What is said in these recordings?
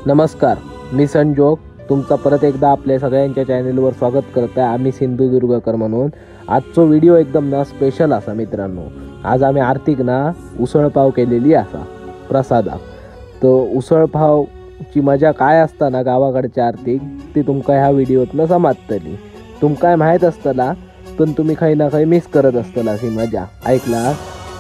नमस्कार, मी संजोग तुमचा परत एकदा आपल्या सगळ्यांच्या चॅनलवर स्वागत करत आहे. आम्ही सिंधुदुर्गकर म्हणून आजचो व्हिडिओ एकदम ना स्पेशल असा मित्रांनो. आज आम्ही आरतीक ना उसळपाव केलेली असा प्रसादाक. तर उसळपावची मजा काय असता ना गावाकडच्या आरतीक ती तुमका ह्या व्हिडिओतनं समजतली. तुमकाय माहीत असतला पण तुम्ही काही ना काही मिस करत असतला अशी मजा ऐकला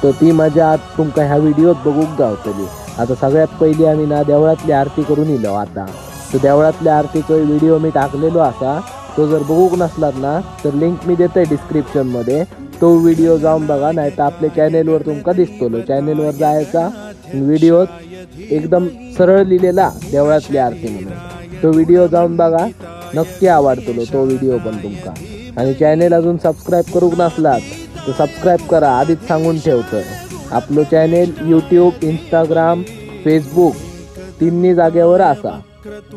तर ती मजा आज तुमका ह्या व्हिडिओत बघूक गावतली. आता सगळ्यात पहिली आम्ही ना देवळातली आरती करून इलो. आता तर देवळातल्या आरतीचो व्हिडिओ मी टाकलेलो असा, तो जर बघूक नसलात ना तर लिंक मी देतोय डिस्क्रिप्शनमध्ये, तो व्हिडिओ जाऊन बघा, नाही तर आपल्या चॅनेलवर तुमका दिसतलो. चॅनेलवर जायचा, व्हिडिओ एकदम सरळ लिहिलेला देवळातली आरती म्हणून, तो व्हिडिओ जाऊन बघा, नक्की आवडतलो तो व्हिडिओ पण तुमका. आणि चॅनेल अजून सबस्क्राईब करूक नसलात तर सबस्क्राईब करा, आधीच सांगून ठेवतोय. आपलं चॅनेल यूट्यूब, इंस्टाग्राम, फेसबुक तिन्ही जागेवर असा,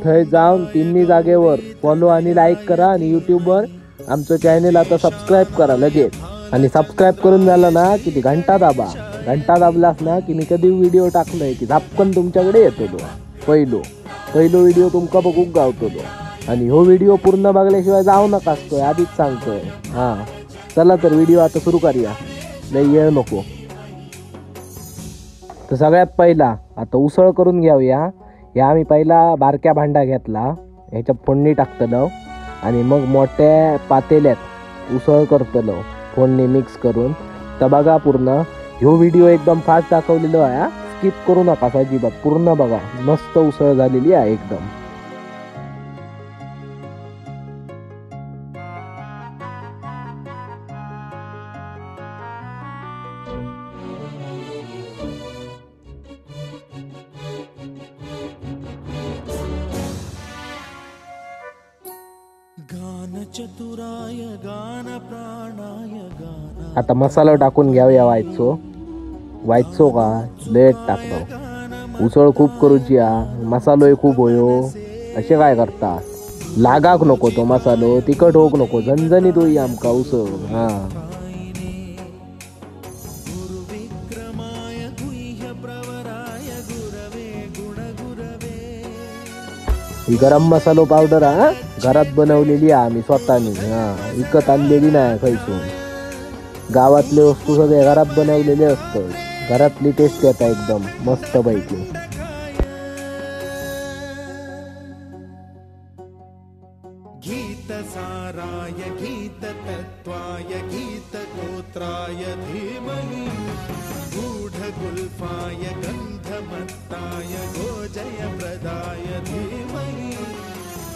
थंय जाऊन तिन्ही जागेवर फॉलो आणि लाईक करा. आणि यूट्यूबवर आमचं चॅनेल आता सबस्क्राईब करा लगेच. आणि सबस्क्राईब करून झालं ना की ती घंटा दाबा, घंटा दाबलास ना की मी कधी व्हिडिओ टाकलोय की झापकन तुमच्याकडे येतो तो पहिलो पहिलो व्हिडिओ तुमका बघूक गावतो तो. आणि हो व्हिडिओ पूर्ण बघल्याशिवाय जाऊ नका असतोय, आधीच सांगतोय. हां चला तर व्हिडिओ आता सुरू करूया, लई वेळ नको. तर सगळ्यात पहिला आता उसळ करून घेऊया. या आम्ही पहिला बारक्या भांडा घेतला, ह्याच्यात फोडणी टाकतलो आणि मग मोठ्या पातेल्यात उसळ करतलो फोडणी मिक्स करून. तर बघा पूर्ण ह्यो व्हिडिओ एकदम फास्ट दाखवलेलो आहे, स्किप करू नका अजिबात, पूर्ण बघा. मस्त उसळ झालेली आहे एकदम. आता मसाला टाकून घ्यावया. वायचो वायचो का लेट टाकतो, उसळ खूप करूची हा, मसालोय खूप होयो. असे काय करता, लागाक नको तो मसालो, तिखट होऊक नको, झणझणीत होई आमका उसळ. हां ही गरम मसालो पावडर हा घरात बनवलेली आहे आम्ही स्वतःनी, हां विकत आणलेली नाही खयसून. गावातले वस्तू सगळे घरात बनवलेले असतात, घरातली टेस्ट येता एकदम मस्त पैकी. गीत साराय गीत तत्वाय गीत गोत्राय धीमहि गूढ गुल्फाय गंधमत्ताय गोजय प्रदाय धीमहि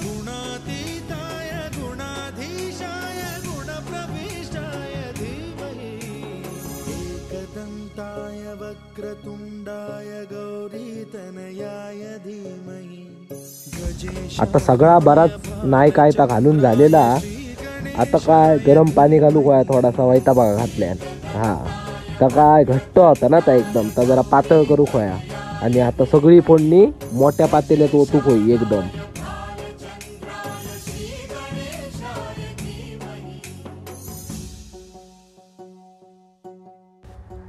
गुणातीताय गुणाधीशाय गुणप्रविष्टाय धीमहि एकदंताय वक्रतुंडाय गौरीतनयाय धीमहि. आता सगळा बराच नाही काय तर घालून झालेला. आता काय गरम पाणी घालू काय थोडासा वैता बघा घातल्यान. हां तर काय घट्ट होता ना त्या एकदम, तर जरा पातळ करू खोया. आणि आता सगळी फोडणी मोठ्या पातेल्यात ओतूक होई एकदम.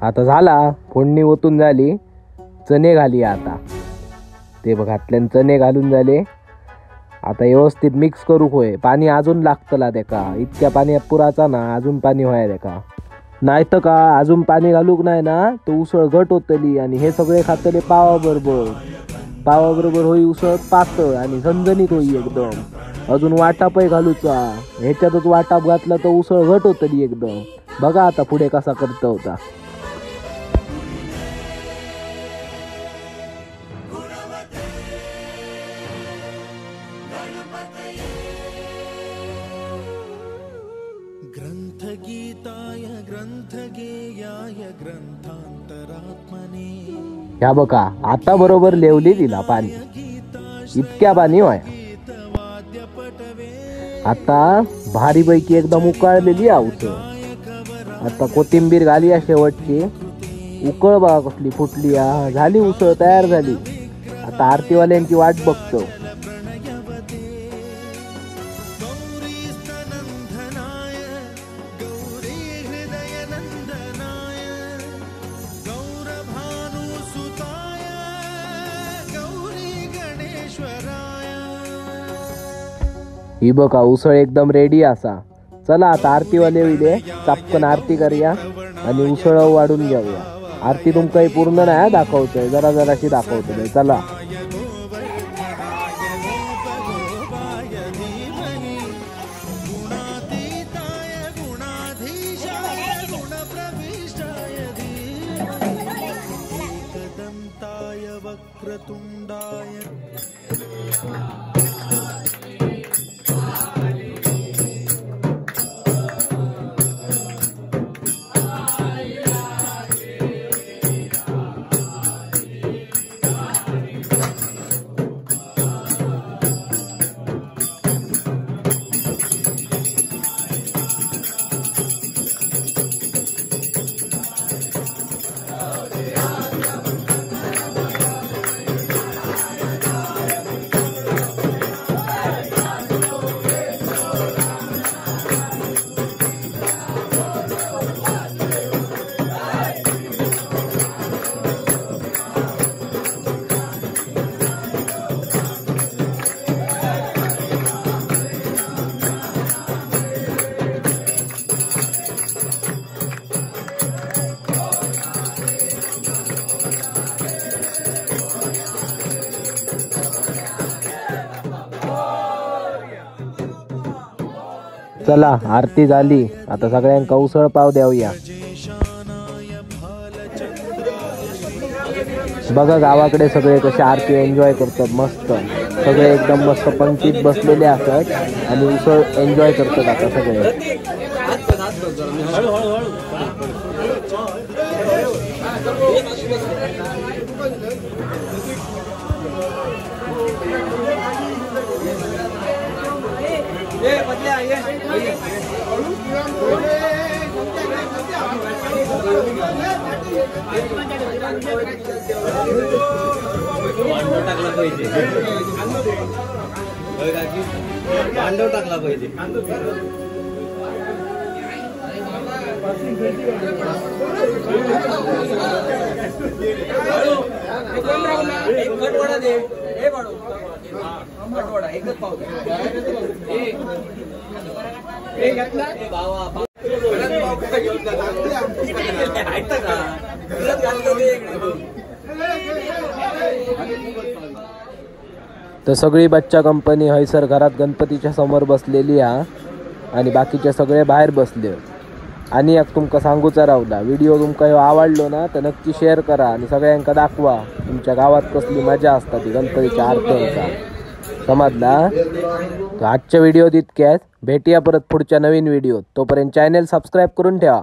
आता झाला फोडणी ओतून झाली, चणे घाली आता. ते बघ घातल्यान चणे घालून झाले. आता व्यवस्थित मिक्स करू होय. पाणी अजून लागतला त्याका, इतक्या पाण्यात पुराचा ना अजून पाणी व्हाय त्याका, नाही तर का अजून पाणी घालूक नाही ना तर उसळ घट होतली. आणि हे सगळे खातले पावाबरोबर, पावाबरोबर होई उसळ पातळ आणि झणझणीत होई एकदम. अजून वाटापही घालूचा, ह्याच्यातच वाटाप घातला तर उसळ घट होतली एकदम. बघा आता पुढे कसा करता होता. ग्रंथगीताय ग्रंथगेयाय ग्रंथांतरात्मने. ह्या बघा आता बरोबर लेवली दिला पाणी, इतक्या पाणी होय. आता भारीपैकी एकदम उकाळलेली आहे उसळ. आता कोथिंबीर घालूया शेवटची. उकळ बघा कसली फुटली हा. झाली उसळ तयार झाली. आता आरतीवाल्यांची वाट बघतो. ही बघा उसळ एकदम रेडी असा. चला आता आरतीवाले येईल, चापकन आरती करूया आणि उसळ वाढून घेऊया. आरती तुमकाही पूर्ण नाही दाखवतोय, जरा जराशी दाखवतोय. चला चला आरती झाली, आता सगळ्यांका उसळ पाव द्याऊया. बघा गावाकडे सगळे कसे आरती एन्जॉय करतात मस्त. सगळे एकदम मस्त पंक्तीत बसलेले असतात आणि उसळ एन्जॉय करतात आता सगळे. टाकला पाहिजे, भांडव टाकला पाहिजे. कटवडा दे, कटवडा एकच पाव दे. तर सगळी बच्चा कंपनी हयसर घरात गणपतीच्या समोर बसलेली हा आणि बाकीचे सगळे बाहेर बसले. आणि एक तुमका सांगूचा रावला, व्हिडिओ तुमका ह्यो आवडलो ना तर नक्की शेअर करा आणि सगळ्यांका दाखवा तुमच्या गावात कसली मजा असता ती गणपतीच्या आरत्यांका. समजला? तर आजच्या व्हिडिओत इतक्याच, भेटूया परत पुढच्या नवीन व्हिडिओत. तोपर्यंत चॅनल सबस्क्राईब करून ठेवा.